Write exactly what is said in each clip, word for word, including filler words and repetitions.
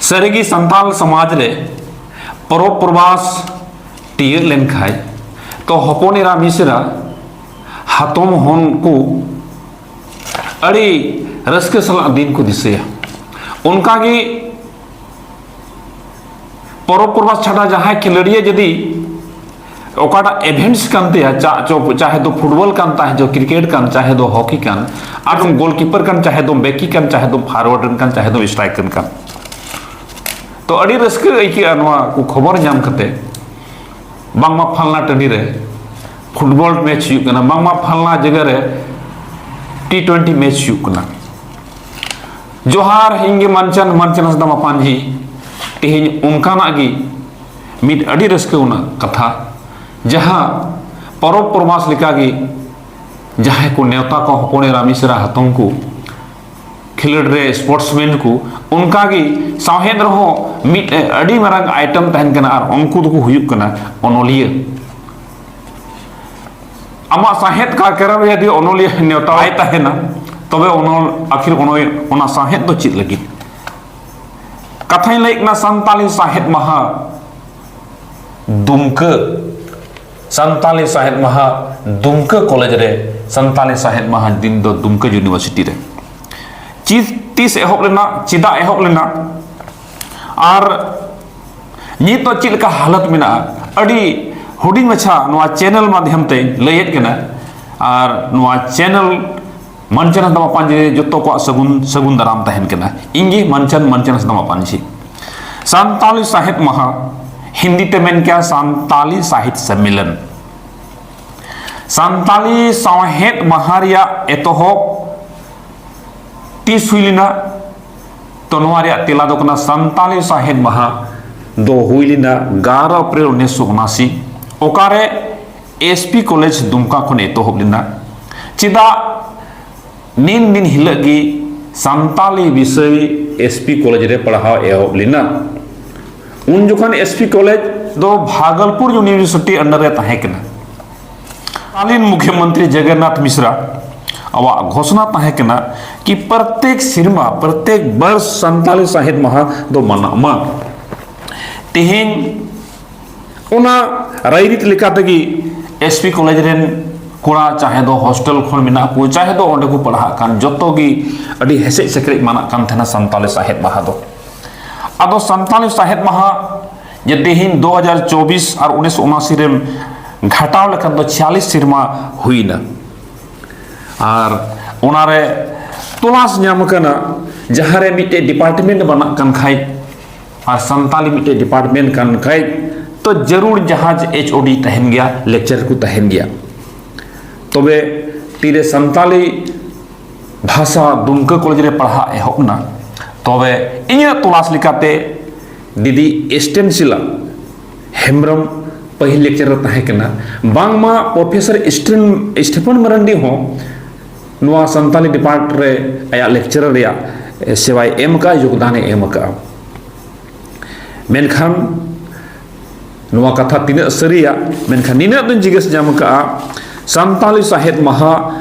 ᱥᱟᱹᱨᱤᱜᱮ ᱥᱟᱱᱛᱟᱞ ᱥᱚᱢᱟᱡᱽ ᱨᱮ ᱯᱚᱨᱚᱵᱽ ᱯᱚᱨᱵᱟᱥ ᱛᱤᱭᱟᱹᱜ ᱞᱮᱱᱠᱷᱟᱡ ᱛᱚ ᱦᱚᱯᱚᱱ ᱮᱨᱟ ᱢᱤᱥᱨᱟ ᱦᱟᱛᱚᱢ ᱦᱚᱱ ᱠᱚ ᱟᱹᱰᱤ ᱨᱟᱹᱥᱠᱟᱹ ᱥᱟᱞᱟᱜ ᱫᱤᱱ ᱠᱚ ᱫᱤᱥᱟᱹᱭᱟ᱾ ᱚᱱᱠᱟᱜᱮ ᱯᱚᱨᱚᱵᱽ ᱯᱚᱨᱵᱟᱥ ᱪᱷᱟᱰᱟ ᱡᱟᱦᱟᱸᱭ ᱠᱷᱮᱞᱳᱰᱤᱭᱟᱹ ᱡᱩᱫᱤ ᱚᱠᱟᱴᱟᱜ ᱮᱵᱷᱮᱱᱴᱥ ᱠᱟᱱ ᱛᱟᱭᱟ, ᱪᱟ-, ᱪᱚ-, ᱪᱟᱦᱮ ᱫᱚ ᱯᱷᱩᱴᱵᱚᱞ ᱠᱟᱱ, ᱪᱟᱦᱮ ᱫᱚ ᱠᱨᱤᱠᱮᱴ ᱠᱟᱱ, ᱪᱟᱦᱮ ᱫᱚ ᱦᱚᱠᱤ ᱠᱟᱱ, ᱟᱨ ᱜᱳᱞᱠᱤᱯᱟᱨ ᱠᱟᱱ, ᱪᱟᱦᱮ ᱫᱚ ᱵᱮᱠᱤ ᱠᱟᱱ, ᱪᱟᱦᱮ ᱫᱚ ᱯᱷᱟᱨᱣᱟᱨᱰ ᱠᱟᱱ, ᱪᱟᱦᱮ ᱫᱚ ᱥᱴᱨᱟᱭᱠᱟᱨ ᱠᱟᱱ, ᱛᱚ ᱟᱹᱰᱤ ᱨᱟᱹᱥᱠᱟᱹ ᱟᱹᱭᱠᱟᱹᱜᱼᱟ ᱱᱚᱣᱟ ᱠᱚ ᱠᱷᱚᱵᱚᱨ ᱧᱟᱢ ᱠᱟᱛᱮ, ᱵᱟᱝᱢᱟ ᱯᱷᱟᱞᱱᱟ ᱴᱟᱺᱰᱤ ᱨᱮ ᱯᱷᱩᱴᱵᱚᱞ ᱢᱮᱪ ᱦᱩᱭᱩᱜ ᱠᱟᱱᱟ, ᱵᱟᱝᱢᱟ ᱯᱷᱟᱞᱱᱟ ᱡᱟᱭᱜᱟ ᱨᱮ ᱴᱤ ᱴᱩᱭᱮᱱᱴᱤ ᱢᱮᱪ ᱦᱩᱭᱩᱜ ᱠᱟᱱᱟ᱾ ᱡᱚᱦᱟᱨ, ᱤᱧ ᱜᱮ ᱢᱟᱱᱪᱟᱱ, ᱢᱟᱱᱪᱟᱱ ᱦᱟᱸᱥᱫᱟ ᱢᱟᱯᱟᱱᱡᱷᱤ᱾ ᱛᱮᱦᱮᱧ ᱚᱱᱠᱟᱱᱟᱜ ᱜᱮ ᱢᱤᱫ ᱟᱹᱰᱤ ᱨᱟᱹᱥᱠᱟᱹ ᱟᱱᱟᱜ ᱠᱟᱛᱷᱟ, ᱡᱟᱦᱟᱸ ᱯᱚᱨᱚᱵᱽ ᱯᱚᱨᱵᱟᱥ ᱞᱮᱠᱟᱜᱮ ᱡᱟᱦᱟᱸᱭ ᱠᱚ ᱱᱮᱣᱛᱟ ᱠᱚ ᱦᱚᱯᱚᱱ ᱮᱨᱟ ᱢᱤᱥᱨᱟ ᱦᱟᱛᱚᱢ ᱠᱚ, ᱠᱷᱮᱞᱳᱰ ᱨᱮ ᱥᱯᱳᱨᱴᱥᱢᱮᱱ ᱠᱚ, ᱚᱱᱠᱟᱜᱮ ᱥᱟᱶᱦᱮᱫ ᱨᱮᱦᱚᱸ ᱢᱤᱫ ᱟᱹᱰᱤ ᱢᱟᱨᱟᱝ ᱟᱭᱴᱮᱢ ᱛᱟᱦᱮᱱ ᱠᱟᱱᱟ, ᱟᱨ ᱩᱱᱠᱩ ᱫᱚᱠᱚ ᱦᱩᱭᱩᱜ ᱠᱟᱱᱟ ᱚᱱᱚᱞᱤᱭᱟᱹ᱾ ᱟᱢᱟᱜ ᱥᱟᱶᱦᱮᱫ ᱠᱟᱨᱠᱟᱨᱟᱢ ᱨᱮ ᱡᱩᱫᱤ ᱚᱱᱚᱞᱤᱭᱟᱹ ᱱᱮᱣᱛᱟ ᱵᱟᱭ ᱛᱟᱦᱮᱱᱟ, ᱛᱚᱵᱮ ᱚᱱᱚᱞ ᱟᱹᱠᱷᱤᱨ ᱚᱱᱚᱞ ᱚᱱᱟ ᱥᱟᱶᱦᱮᱫ ᱫᱚ ᱪᱮᱫ ᱞᱟᱹᱜᱤᱫ? ᱠᱟᱛᱷᱟᱧ ᱞᱟᱹᱭᱮᱫ ᱠᱟᱱᱟ ᱥᱟᱱᱛᱟᱞᱤ ᱥᱟᱶᱦᱮᱫ ᱢᱟᱦᱟ ᱫᱩᱢᱠᱟᱹ, ᱥᱟᱱᱛᱟᱞᱤ ᱥᱟᱶᱦᱮᱫ ᱢᱟᱦᱟ ᱫᱩᱢᱠᱟᱹ ᱠᱚᱞᱮᱡᱽ ᱨᱮ, ᱥᱟᱱᱛᱟᱞᱤ ᱥᱟᱶᱦᱮᱫ ᱢᱟᱦᱟ ᱫᱤᱱ ᱫᱚ ᱫᱩᱢᱠᱟᱹ ᱤᱭᱩᱱᱤᱵᱷᱟᱨᱥᱤᱴᱤ ᱨᱮ᱾ ᱪᱤᱥ-, ᱛᱤᱥ ᱮᱦᱚᱵ ᱞᱮᱱᱟ, ᱪᱮᱫᱟᱜ ᱮᱦᱚᱵ ᱞᱮᱱᱟ, ᱟᱨ ᱱᱤᱛ ᱫᱚ ᱪᱮᱫ ᱞᱮᱠᱟ ᱦᱟᱞᱚᱛ ᱢᱮᱱᱟᱜᱼᱟ, ᱟᱹᱰᱤ ᱦᱩᱰᱤᱧ ᱢᱟᱪᱷᱟ ᱱᱚᱣᱟ ᱪᱮᱱᱮᱞ ᱢᱟᱫᱽᱫᱷᱚᱢ ᱛᱮᱧ ᱞᱟᱹᱭᱮᱫ ᱠᱟᱱᱟ᱾ ᱟᱨ ᱱᱚᱣᱟ ᱪᱮᱱᱮᱞ ᱢᱟᱱᱪᱟᱱ ᱦᱟᱸᱥᱫᱟ ᱢᱟᱯᱟᱱᱡᱷᱤ ᱨᱮ ᱡᱚᱛᱚ ᱠᱚᱣᱟᱜ ᱥᱟᱹᱜᱩᱱ, ᱥᱟᱹᱜᱩᱱ ᱫᱟᱨᱟᱢ ᱛᱟᱦᱮᱱ ᱠᱟᱱᱟ᱾ ᱤᱧ ᱜᱮ ᱢᱟᱱᱪᱟᱱ, ᱢᱟᱱᱪᱟᱱ ᱦᱟᱸᱥᱫᱟ ᱢᱟᱯᱟᱱᱡᱷᱤ᱾ ᱥᱟᱱᱛᱟᱞᱤ ᱥᱟᱶᱦᱮᱫ ᱢᱟᱦᱟ, ᱦᱤᱱᱫᱤ ᱛᱮ ᱢᱮᱱ ᱠᱮᱭᱟ ᱥᱟᱱᱛᱟᱞᱤ ᱥᱟᱦᱤᱛ ᱥᱚᱢᱢᱮᱞᱚᱱ᱾ ᱥᱟᱱᱛᱟᱞᱤ ᱥᱟᱶᱦᱮᱫ ᱢᱟᱦᱟ ᱨᱮᱭᱟᱜ ᱮᱛᱚᱦᱚᱵ ᱛᱤᱥ ᱦᱩᱭ ᱞᱮᱱᱟ? ᱛᱚ ᱱᱚᱣᱟ ᱨᱮᱭᱟᱜ ᱛᱮᱞᱟ ᱫᱚ ᱠᱟᱱᱟ, ᱥᱟᱱᱛᱟᱞᱤ ᱥᱟᱶᱦᱮᱫ ᱢᱟᱦᱟ ᱫᱚ ᱦᱩᱭ ᱞᱮᱱᱟ ᱮᱜᱟᱨᱚ ᱮᱯᱨᱤᱞ ᱩᱱᱤᱥᱥᱚ ᱩᱱᱟᱥᱤ, ᱚᱠᱟᱨᱮ ᱮᱥ ᱯᱤ ᱠᱚᱞᱮᱡᱽ ᱫᱩᱢᱠᱟ ᱠᱷᱚᱱ ᱮᱛᱚᱦᱚᱵ ᱞᱮᱱᱟ᱾ ᱪᱮᱫᱟᱜ ᱱᱤᱱ ᱫᱤᱱ ᱦᱤᱞᱳᱜ ᱜᱮ ᱥᱟᱱᱛᱟᱞᱤ ᱵᱤᱥᱚᱭ ᱮᱥ ᱯᱤ ᱠᱚᱞᱮᱡᱽ ᱨᱮ ᱯᱟᱲᱦᱟᱣ ᱮᱦᱚᱵ ᱞᱮᱱᱟ? ᱩᱱ ᱡᱚᱠᱷᱚᱱ ᱮᱥ ᱯᱤ ᱠᱚᱞᱮᱡᱽ ᱫᱚ ᱵᱷᱟᱜᱚᱞᱯᱩᱨ ᱤᱭᱩᱱᱤᱵᱷᱟᱨᱥᱤᱴᱤ under ᱨᱮ ᱛᱟᱦᱮᱸ ᱠᱟᱱᱟ᱾ ᱛᱟᱞᱤᱱ ᱢᱩᱠᱷᱭᱚᱢᱚᱱᱛᱨᱤ ᱡᱚᱜᱚᱱᱱᱟᱛᱷ ᱢᱤᱥᱨᱟ ᱟᱵᱚᱣᱟᱜ ᱜᱷᱳᱥᱱᱟ ᱛᱟᱦᱮᱸ ᱠᱟᱱᱟ ᱠᱤ ᱯᱨᱚᱛᱮᱠ ᱥᱮᱨᱢᱟ, ᱯᱨᱚᱛᱮᱠ ᱵᱚᱨᱥ ᱥᱟᱱᱛᱟᱞᱤ ᱥᱟᱶᱦᱮᱫ ᱢᱟᱦᱟ ᱫᱚ ᱢᱟᱱᱟᱜ ᱢᱟ᱾ ᱛᱮᱦᱮᱧ ᱚᱱᱟ ᱨᱟᱭᱨᱤᱛ ᱞᱮᱠᱟ ᱛᱮᱜᱮ ᱮᱥ ᱯᱤ ᱠᱚᱞᱮᱡᱽ ᱨᱮᱱ ᱠᱚᱲᱟ, ᱪᱟᱦᱮ ᱫᱚ ᱦᱳᱥᱴᱮᱞ ᱠᱷᱚᱱ ᱢᱮᱱᱟᱜ ᱠᱚ, ᱪᱟᱦᱮ ᱫᱚ ᱚᱸᱰᱮ ᱠᱚ ᱯᱟᱲᱦᱟᱜ ᱠᱟᱱ, ᱡᱚᱛᱚ ᱜᱮ ᱟᱹᱰᱤ ᱦᱮᱥᱮᱡ ᱥᱮᱠᱨᱮᱡ ᱢᱟᱱᱟᱜ ᱠᱟᱱ ᱛᱟᱦᱮᱱᱟ ᱥᱟᱱᱛᱟᱞᱤ ᱥᱟᱶᱦᱮᱫ ᱢᱟᱦᱟ ᱫᱚ᱾ ᱟᱫᱚ ᱥᱟᱱᱛᱟᱞᱤ ᱥᱟᱶᱦᱮᱫ ᱢᱟᱦᱟ ᱡᱮ ᱛᱮᱦᱮᱧ ᱫᱩ ᱦᱟᱡᱟᱨ ᱪᱚᱵᱵᱤᱥ ᱟᱨ ᱩᱱᱤᱥᱥᱚ ᱩᱱᱟᱥᱤ ᱨᱮᱢ ᱜᱷᱟᱴᱟᱣ ᱞᱮᱠᱷᱟᱱ ᱫᱚ ᱪᱷᱤᱭᱟᱞᱤᱥ ᱥᱮᱨᱢᱟ ᱦᱩᱭᱱᱟ᱾ ᱟᱨ ᱚᱱᱟᱨᱮ ᱛᱚᱞᱟᱥ ᱧᱟᱢ ᱟᱠᱟᱱᱟ, ᱡᱟᱦᱟᱸᱨᱮ ᱢᱤᱫᱴᱮᱡ ᱰᱤᱯᱟᱨᱴᱢᱮᱱᱴ ᱵᱟᱱᱟᱜ ᱠᱟᱱ ᱠᱷᱟᱡ ᱟᱨ ᱥᱟᱱᱛᱟᱞᱤ ᱢᱤᱫᱴᱮᱡ ᱰᱤᱯᱟᱨᱴᱢᱮᱱᱴ ᱠᱟᱱ ᱠᱷᱟᱡ, ᱛᱚ ᱡᱟᱹᱨᱩᱲ ᱡᱟᱦᱟᱸ ᱮᱪ ᱳ ᱰᱤ ᱛᱟᱦᱮᱱ ᱜᱮᱭᱟ, ᱞᱮᱠᱪᱟᱨ ᱠᱚ ᱛᱟᱦᱮᱱ ᱜᱮᱭᱟ᱾ ᱛᱚᱵᱮ ᱛᱤᱨᱮ ᱥᱟᱱᱛᱟᱞᱤ ᱵᱷᱟᱥᱟ ᱫᱩᱢᱠᱟᱹ ᱠᱚᱞᱮᱡᱽ ᱨᱮ ᱯᱟᱲᱦᱟᱜ ᱮᱦᱚᱵ ᱮᱱᱟ, ᱛᱚᱵᱮ ᱤᱧᱟᱹᱜ ᱛᱚᱞᱟᱥ ᱞᱮᱠᱟᱛᱮ ᱫᱤᱫᱤ ᱥᱴᱮᱱᱥᱤᱞᱟ ᱦᱮᱢᱵᱨᱚᱢ ᱯᱟᱹᱦᱤᱞ ᱞᱮᱠᱪᱟᱨᱟᱨ ᱛᱟᱦᱮᱸ ᱠᱟᱱᱟ᱾ ᱵᱟᱝᱢᱟ ᱯᱨᱚᱯᱷᱮᱥᱚᱨ ᱥᱴᱮᱱ-, ᱥᱴᱤᱯᱷᱮᱱ ᱢᱟᱨᱟᱱᱰᱤ ᱦᱚᱸ ᱱᱚᱣᱟ ᱥᱟᱱᱛᱟᱞᱤ ᱰᱤᱯᱟᱨᱴ ᱨᱮ ᱟᱭᱟᱜ ᱞᱮᱠᱪᱟᱨᱟᱨ ᱨᱮᱭᱟᱜ ᱥᱮᱵᱟᱭ ᱮᱢ ᱟᱠᱟᱫᱼᱟ, ᱭᱳᱜᱽᱫᱟᱱᱮ ᱮᱢ ᱟᱠᱟᱫᱼᱟ᱾ ᱢᱮᱱᱠᱷᱟᱱ ᱱᱚᱣᱟ ᱠᱟᱛᱷᱟ ᱛᱤᱱᱟᱹᱜ ᱥᱟᱹᱨᱤᱭᱟ, ᱢᱮᱱᱠᱷᱟᱱ ᱱᱤᱱᱟᱹᱜ ᱫᱚᱧ ᱡᱤᱜᱽᱜᱟᱹᱥ ᱧᱟᱢ ᱟᱠᱟᱫᱼᱟ, ᱥᱟᱱᱛᱟᱞᱤ ᱥᱟᱶᱦᱮᱫ ᱢᱟᱦᱟ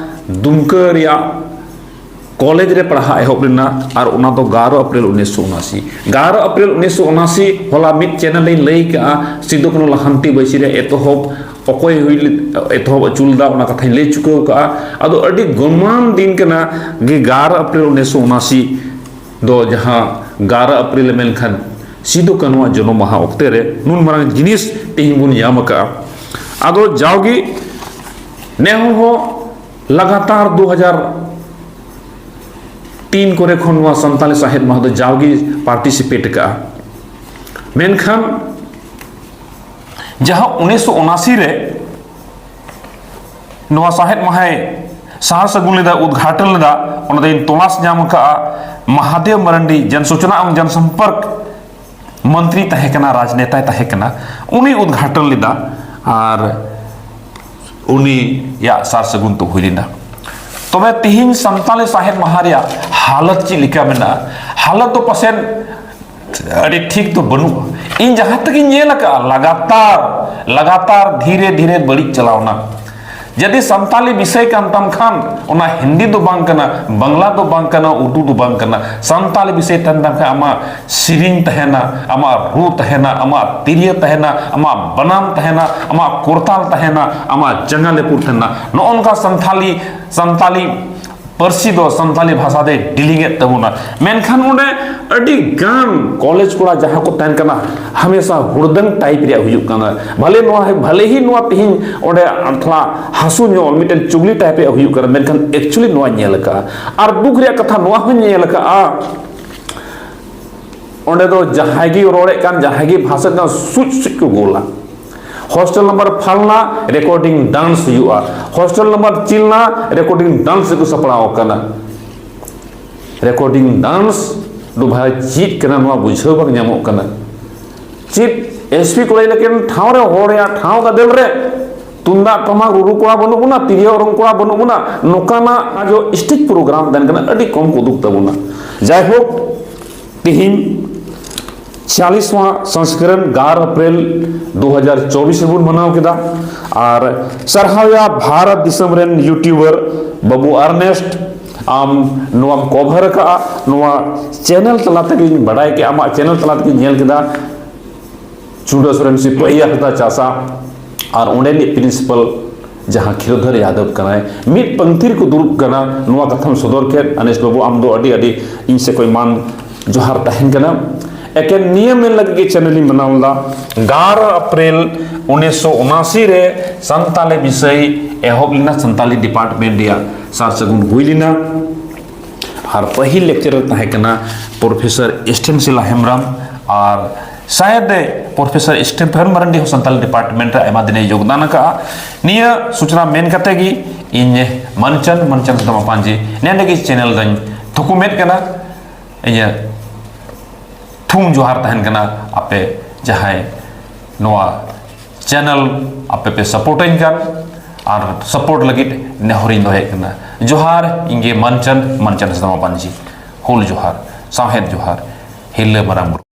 ᱫᱩᱢᱠᱟᱹ ᱨᱮᱭᱟᱜ ᱠᱚᱞᱮᱡᱽ ᱨᱮ ᱯᱟᱲᱦᱟᱜ ᱮᱦᱚᱵ ᱞᱮᱱᱟ ᱟᱨ ᱚᱱᱟ ᱫᱚ ᱮᱜᱟᱨᱚ ᱮᱯᱨᱤᱞ ᱩᱱᱤᱥᱥᱚ ᱩᱱᱟᱥᱤ᱾ ᱮᱜᱟᱨᱚ ᱮᱯᱨᱤᱞ ᱩᱱᱤᱥᱥᱚ ᱩᱱᱟᱥᱤ, ᱦᱚᱞᱟ ᱢᱤᱫ ᱪᱮᱱᱮᱞ ᱤᱧ ᱞᱟᱹᱭ ᱠᱟᱜᱼᱟ, ᱥᱤᱫᱩ ᱠᱟᱹᱱᱦᱩ ᱞᱟᱦᱟᱱᱛᱤ ᱵᱟᱹᱭᱥᱤ ᱨᱮ ᱮᱛᱚᱦᱚᱵ ᱚᱠᱚᱭ ᱦᱩᱭ ᱞᱮ-, ᱮᱛᱚᱦᱚᱵ ᱟᱹᱪᱩ ᱞᱮᱫᱟ, ᱚᱱᱟ ᱠᱟᱛᱷᱟᱧ ᱞᱟᱹᱭ ᱪᱩᱠᱟᱹᱣ ᱠᱟᱜᱼᱟ᱾ ᱟᱫᱚ ᱟᱹᱰᱤ ᱜᱚᱱᱚᱝᱟᱱ ᱫᱤᱱ ᱠᱟᱱᱟ ᱜᱮ ᱮᱜᱟᱨᱚ ᱮᱯᱨᱤᱞ ᱩᱱᱤᱥᱥᱚ ᱩᱱᱟᱥᱤ ᱫᱚ, ᱡᱟᱦᱟᱸ ᱮᱜᱟᱨᱚ ᱮᱯᱨᱤᱞ ᱢᱮᱱᱠᱷᱟᱱ ᱥᱤᱫᱩ ᱠᱟᱹᱱᱦᱩᱣᱟᱜ ᱡᱚᱱᱚᱢ ᱢᱟᱦᱟ ᱚᱠᱛᱮ ᱨᱮ ᱱᱩᱱ ᱢᱟᱨᱟᱝ ᱡᱤᱱᱤᱥ ᱛᱮᱦᱮᱧ ᱵᱚᱱ ᱧᱟᱢ ᱟᱠᱟᱜᱼᱟ᱾ ᱟᱫᱚ ᱡᱟᱣᱜᱮ ᱱᱮ ᱦᱚᱲ ᱦᱚᱸ ᱞᱟᱜᱟᱛᱟᱨ ᱫᱩ ᱦᱟᱡᱟᱨ ᱛᱤᱱ ᱠᱚᱨᱮ ᱠᱷᱚᱱ ᱱᱚᱣᱟ ᱥᱟᱱᱛᱟᱞᱤ ᱥᱟᱶᱦᱮᱫ ᱢᱟᱦᱟ ᱫᱚ ᱡᱟᱣᱜᱮ ᱯᱟᱨᱴᱤᱥᱤᱯᱮᱴ ᱟᱠᱟᱜᱼᱟ᱾ ᱢᱮᱱᱠᱷᱟᱱ ᱡᱟᱦᱟᱸ ᱩᱱᱤᱥᱥᱚ ᱩᱱᱟᱥᱤ ᱨᱮ ᱱᱚᱣᱟ ᱥᱟᱶᱦᱮᱫ ᱢᱟᱦᱟᱭ ᱥᱟᱨ ᱥᱟᱹᱜᱩᱱ ᱞᱮᱫᱟ, ᱩᱫᱽᱜᱷᱟᱴᱚᱱ ᱞᱮᱫᱟ, ᱚᱱᱟ ᱫᱚᱧ ᱛᱚᱞᱟᱥ ᱧᱟᱢ ᱟᱠᱟᱜᱼᱟ᱾ ᱢᱟᱦᱟᱫᱮᱣ ᱢᱟᱨᱟᱱᱰᱤ ᱡᱚᱱ ᱥᱩᱪᱚᱱᱟ ᱮᱵᱚᱝ ᱡᱚᱱ ᱥᱚᱢᱯᱚᱨᱠ ᱢᱚᱱᱛᱨᱤ ᱛᱟᱦᱮᱸ ᱠᱟᱱᱟ, ᱨᱟᱡᱽᱱᱮᱛᱟᱭ ᱛᱟᱦᱮᱸ ᱠᱟᱱᱟ, ᱩᱱᱤ ᱩᱫᱽᱜᱷᱟᱴᱚᱱ ᱞᱮᱫᱟ ᱟᱨ ᱩᱱᱤᱭᱟᱜ ᱥᱟᱨ ᱥᱟᱹᱜᱩᱱ ᱛᱮ ᱦᱩᱭ ᱞᱮᱱᱟ᱾ ᱛᱚᱵᱮ ᱛᱮᱦᱮᱧ ᱥᱟᱱᱛᱟᱞᱤ ᱥᱟᱶᱦᱮᱫ ᱢᱟᱦᱟ ᱨᱮᱭᱟᱜ ᱦᱟᱞᱚᱛ ᱪᱮᱫ ᱞᱮᱠᱟ ᱢᱮᱱᱟᱜᱼᱟ? ᱦᱟᱞᱚᱛ ᱫᱚ ᱯᱟᱥᱮᱡ ᱟᱹᱰᱤ ᱴᱷᱤᱠ ᱫᱚ ᱵᱟᱹᱱᱩᱜᱼᱟ᱾ ᱤᱧ ᱡᱟᱦᱟᱸ ᱛᱮᱜᱤᱧ ᱧᱮᱞ ᱟᱠᱟᱫᱼᱟ, ᱞᱟᱜᱟᱛᱟᱨ, ᱞᱟᱜᱟᱛᱟᱨ ᱫᱷᱤᱨᱮ ᱫᱷᱤᱨᱮ ᱵᱟᱹᱲᱤᱡ ᱪᱟᱞᱟᱣᱱᱟ᱾ ᱡᱩᱫᱤ ᱥᱟᱱᱛᱟᱞᱤ ᱵᱤᱥᱚᱭ ᱠᱟᱱ ᱛᱟᱢ ᱠᱷᱟᱱ, ᱚᱱᱟ ᱦᱤᱱᱫᱤ ᱫᱚ ᱵᱟᱝ ᱠᱟᱱᱟ, ᱵᱟᱝᱞᱟ ᱫᱚ ᱵᱟᱝ ᱠᱟᱱᱟ, ᱩᱨᱫᱩ ᱫᱚ ᱵᱟᱝ ᱠᱟᱱᱟ, ᱥᱟᱱᱛᱟᱞᱤ ᱵᱤᱥᱚᱭ ᱛᱟᱦᱮᱱ ᱛᱟᱢ ᱠᱷᱟᱱ, ᱟᱢᱟᱜ ᱥᱮᱨᱮᱧ ᱛᱟᱦᱮᱱᱟ, ᱟᱢᱟᱜ ᱨᱩ ᱛᱟᱦᱮᱱᱟ, ᱟᱢᱟᱜ ᱛᱤᱨᱭᱳ ᱛᱟᱦᱮᱱᱟ, ᱟᱢᱟᱜ ᱵᱟᱱᱟᱢ ᱛᱟᱦᱮᱱᱟ, ᱟᱢᱟᱜ ᱠᱚᱨᱛᱟᱞ ᱛᱟᱦᱮᱱᱟ, ᱟᱢᱟᱜ ᱡᱟᱸᱜᱟ ᱞᱮᱯᱩᱨ ᱛᱟᱦᱮᱱᱟ᱾ ᱱᱚᱜᱼᱚ ᱱᱚᱝᱠᱟ ᱥᱟᱱᱛᱟᱞᱤ, ᱥᱟᱱᱛᱟᱞᱤ ᱯᱟᱹᱨᱥᱤ ᱫᱚ ᱥᱟᱱᱛᱟᱞᱤ ᱵᱷᱟᱥᱟ ᱫᱚᱭ ᱰᱤᱞᱤᱝ ᱮᱫ ᱛᱟᱵᱚᱱᱟ᱾ ᱢᱮᱱᱠᱷᱟᱱ ᱚᱸᱰᱮ ᱟᱹᱰᱤ ᱜᱟᱱ ᱠᱚᱞᱮᱡᱽ ᱠᱚᱲᱟ ᱡᱟᱦᱟᱸ ᱠᱚ ᱛᱟᱦᱮᱱ ᱠᱟᱱᱟ, ᱦᱟᱢᱮᱥᱟ ᱦᱩᱲᱫᱟᱹᱝ ᱴᱟᱭᱤᱯ ᱨᱮᱭᱟᱜ ᱦᱩᱭᱩᱜ ᱠᱟᱱᱟ᱾ ᱵᱷᱟᱞᱮ ᱱᱚᱣᱟ, ᱵᱷᱟᱞᱮ ᱦᱤ ᱱᱚᱣᱟ ᱛᱮᱦᱮᱧ ᱚᱸᱰᱮ ᱛᱷᱚᱲᱟ ᱦᱟᱹᱥᱩ ᱧᱚᱜ ᱢᱤᱫᱴᱮᱱ ᱪᱩᱜᱽᱞᱤ ᱴᱟᱭᱤᱯ ᱨᱮᱭᱟᱜ ᱦᱩᱭᱩᱜ ᱠᱟᱱᱟ, ᱢᱮᱱᱠᱷᱟᱱ actually ᱱᱚᱣᱟᱧ ᱧᱮᱞ ᱟᱠᱟᱫᱼᱟ᱾ ᱟᱨ ᱫᱩᱠ ᱨᱮᱭᱟᱜ ᱠᱟᱛᱷᱟ ᱱᱚᱣᱟ ᱦᱚᱸᱧ ᱧᱮᱞ ᱟᱠᱟᱫᱼᱟ, ᱚᱸᱰᱮ ᱫᱚ ᱡᱟᱦᱟᱸᱭ ᱜᱮ ᱨᱚᱲᱮᱫ ᱠᱟᱱ, ᱡᱟᱦᱟᱸᱭ ᱜᱮ ᱵᱷᱟᱥᱮᱫ ᱠᱟᱱ, ᱥᱩᱡ ᱥᱩᱡ ᱠᱚ ᱜᱳᱞᱟ᱾ ᱦᱳᱥᱴᱮᱞ ᱱᱟᱢᱵᱟᱨ ᱯᱷᱟᱞᱱᱟ ᱨᱮᱠᱚᱨᱰᱤᱝ ᱰᱟᱱᱥ ᱦᱩᱭᱩᱜᱼᱟ, ᱦᱳᱥᱴᱮᱞ ᱱᱟᱢᱵᱟᱨ ᱪᱤᱞᱱᱟ ᱨᱮᱠᱚᱨᱰᱤᱝ ᱰᱟᱱᱥ ᱨᱮᱠᱚ ᱥᱟᱯᱲᱟᱣ ᱟᱠᱟᱱᱟ᱾ ᱨᱮᱠᱚᱨᱰᱤᱝ ᱰᱟᱱᱥ ᱫᱚ ᱵᱷᱟᱭ ᱪᱮᱫ ᱠᱟᱱᱟ, ᱱᱚᱣᱟ ᱵᱩᱡᱷᱟᱹᱣ ᱵᱟᱝ ᱧᱟᱢᱚᱜ ᱠᱟᱱᱟ᱾ ᱪᱮᱫ ᱮᱥᱯᱤ ᱠᱚᱞᱮᱡᱽ ᱞᱮᱠᱟᱱ ᱴᱷᱟᱶ ᱨᱮ, ᱦᱚᱲ ᱨᱮᱭᱟᱜ ᱴᱷᱟᱶ ᱜᱟᱫᱮᱞ ᱨᱮ ᱛᱩᱢᱫᱟᱜ ᱴᱟᱢᱟᱠ ᱨᱩᱨᱩ ᱠᱚᱲᱟ ᱵᱟᱹᱱᱩᱜ ᱵᱚᱱᱟ, ᱛᱤᱨᱭᱳ ᱚᱨᱚᱝ ᱠᱚᱲᱟ ᱵᱟᱹᱱᱩᱜ ᱵᱚᱱᱟ, ᱱᱚᱝᱠᱟᱱᱟᱜ ᱟᱡᱚ ᱥᱴᱮᱡᱽ ᱯᱨᱳᱜᱨᱟᱢ ᱛᱟᱦᱮᱱ ᱠᱟᱱᱟ, ᱟᱹᱰᱤ ᱠᱚᱢ ᱠᱚ ᱩᱫᱩᱜ ᱛᱟᱵᱚᱱᱟ᱾ ᱡᱟᱭᱦᱳᱠ, ᱛᱮᱦᱮᱧ ᱪᱤᱭᱟᱞᱤᱥᱣᱟᱸ ᱥᱚᱝᱥᱠᱚᱨᱚᱱ ᱮᱜᱟᱨᱚ ᱮᱯᱨᱤᱞ ᱫᱩ ᱦᱟᱡᱟᱨ ᱪᱚᱵᱵᱤᱥ ᱨᱮᱵᱚᱱ ᱢᱟᱱᱟᱣ ᱠᱮᱫᱟ᱾ ᱟᱨ ᱥᱟᱨᱦᱟᱣᱭᱟ ᱵᱷᱟᱨᱚᱛ ᱫᱤᱥᱚᱢ ᱨᱮᱱ ᱭᱩᱴᱩᱵᱟᱨ ᱵᱟᱹᱵᱩ ᱟᱨᱱᱮᱥᱴ, ᱟᱢ ᱱᱚᱣᱟᱢ ᱠᱚᱵᱷᱟᱨ ᱟᱠᱟᱫᱼᱟ, ᱱᱚᱣᱟ ᱪᱮᱱᱮᱞ ᱛᱟᱞᱟ ᱛᱮᱜᱮᱧ ᱵᱟᱰᱟᱭ ᱠᱮᱫᱼᱟ, ᱟᱢᱟᱜ ᱪᱮᱱᱮᱞ ᱛᱟᱞᱟ ᱛᱮᱜᱮᱧ ᱧᱮᱞ ᱠᱮᱫᱟ᱾ ᱪᱩᱰᱟᱹ ᱥᱚᱨᱮᱱ ᱥᱤᱯᱟᱹᱦᱤᱭᱟ ᱦᱟᱸᱥᱫᱟ ᱪᱟᱥᱟ ᱟᱨ ᱚᱸᱰᱮᱱᱤᱡ ᱯᱨᱤᱱᱥᱤᱯᱟᱞ ᱡᱟᱦᱟᱸ ᱠᱷᱤᱨᱳᱫᱷᱚᱨ ᱭᱟᱫᱚᱵ ᱠᱟᱱᱟᱭ, ᱢᱤᱫ ᱯᱟᱹᱝᱛᱤ ᱨᱮᱠᱚ ᱫᱩᱲᱩᱵ ᱠᱟᱱᱟ᱾ ᱱᱚᱣᱟ ᱠᱟᱛᱷᱟᱢ ᱥᱚᱫᱚᱨ ᱠᱮᱫ, ᱟᱱᱮᱥ ᱵᱟᱹᱵᱩ, ᱟᱢ ᱫᱚ ᱟᱹᱰᱤ ᱟᱹᱰᱤ ᱤᱧ ᱥᱮᱫ ᱠᱷᱚᱱ ᱢᱟᱱ ᱡᱚᱦᱟᱨ ᱛᱟᱦᱮᱱ ᱠᱟᱱᱟ᱾ ᱮᱠᱮᱱ ᱱᱤᱭᱟᱹ ᱢᱮᱱ ᱞᱟᱹᱜᱤᱫ ᱜᱮ ᱪᱮᱱᱮᱞ ᱤᱧ ᱵᱮᱱᱟᱣ ᱞᱮᱫᱟ᱾ ᱮᱜᱟᱨᱚ ᱮᱯᱨᱤᱞ ᱩᱱᱤᱥᱥᱚ ᱩᱱᱟᱥᱤ ᱨᱮ ᱥᱟᱱᱛᱟᱞᱤ ᱵᱤᱥᱚᱭ ᱮᱦᱚᱵ ᱞᱮᱱᱟ, ᱥᱟᱱᱛᱟᱞᱤ ᱰᱤᱯᱟᱨᱴᱢᱮᱱᱴ ᱨᱮᱭᱟᱜ ᱥᱟᱨ ᱥᱟᱹᱜᱩᱱ ᱦᱩᱭ ᱞᱮᱱᱟ᱾ ᱟᱨ ᱯᱟᱹᱦᱤᱞ ᱞᱮᱠᱪᱟᱨᱟᱨ ᱛᱟᱦᱮᱸ ᱠᱟᱱᱟ ᱯᱨᱚᱯᱷᱮᱥᱚᱨ ᱥᱴᱮᱱᱥᱤᱞᱟ ᱦᱮᱢᱵᱨᱚᱢ, ᱟᱨ ᱥᱟᱭᱮᱫ ᱯᱨᱚᱯᱷᱮᱥᱚᱨ ᱥᱴᱤᱯᱷᱮᱱ ᱢᱟᱨᱟᱱᱰᱤ ᱦᱚᱸ ᱥᱟᱱᱛᱟᱞᱤ ᱰᱤᱯᱟᱨᱴᱢᱮᱱᱴ ᱨᱮ ᱟᱭᱢᱟ ᱫᱤᱱᱮ ᱡᱳᱜᱽᱫᱟᱱ ᱟᱠᱟᱫᱼᱟ᱾ ᱱᱤᱭᱟᱹ ᱥᱩᱪᱱᱟ ᱢᱮᱱ ᱠᱟᱛᱮ ᱜᱮ ᱤᱧ ᱢᱟᱱᱪᱟᱱ, ᱢᱟᱱᱪᱟᱱ ᱥᱟᱫᱚᱢ ᱟᱯᱟᱱᱡᱤ ᱱᱮᱸᱰᱮ ᱜᱮ ᱪᱮᱱᱮᱞ ᱫᱚᱧ ᱛᱷᱩᱠᱩᱢᱮᱫ ᱠᱟᱱᱟ᱾ ᱤᱧᱟᱹᱜ ᱛᱷᱩᱢ ᱡᱚᱦᱟᱨ ᱛᱟᱦᱮᱱ ᱠᱟᱱᱟ ᱟᱯᱮ ᱡᱟᱦᱟᱸᱭ ᱱᱚᱣᱟ ᱪᱮᱱᱮᱞ ᱟᱯᱮ ᱯᱮ ᱥᱟᱯᱳᱨᱴᱟᱹᱧ ᱠᱟᱱ, ᱟᱨ ᱥᱟᱯᱳᱨᱴ ᱞᱟᱹᱜᱤᱫ ᱱᱮᱦᱚᱨᱤᱧ ᱫᱚᱦᱚᱭᱮᱫ ᱠᱟᱱᱟ᱾ ᱡᱚᱦᱟᱨ, ᱤᱧ ᱜᱮ ᱢᱟᱱᱪᱟᱱ, ᱢᱟᱱᱪᱟᱱ ᱦᱟᱸᱥᱫᱟ ᱢᱟᱯᱟᱱᱡᱤ᱾ ᱦᱩᱞ ᱡᱚᱦᱟᱨ, ᱥᱟᱶᱦᱮᱫ ᱡᱚᱦᱟᱨ, ᱦᱤᱨᱞᱟᱹ ᱢᱟᱨᱟᱝ ᱵᱩᱨᱩ᱾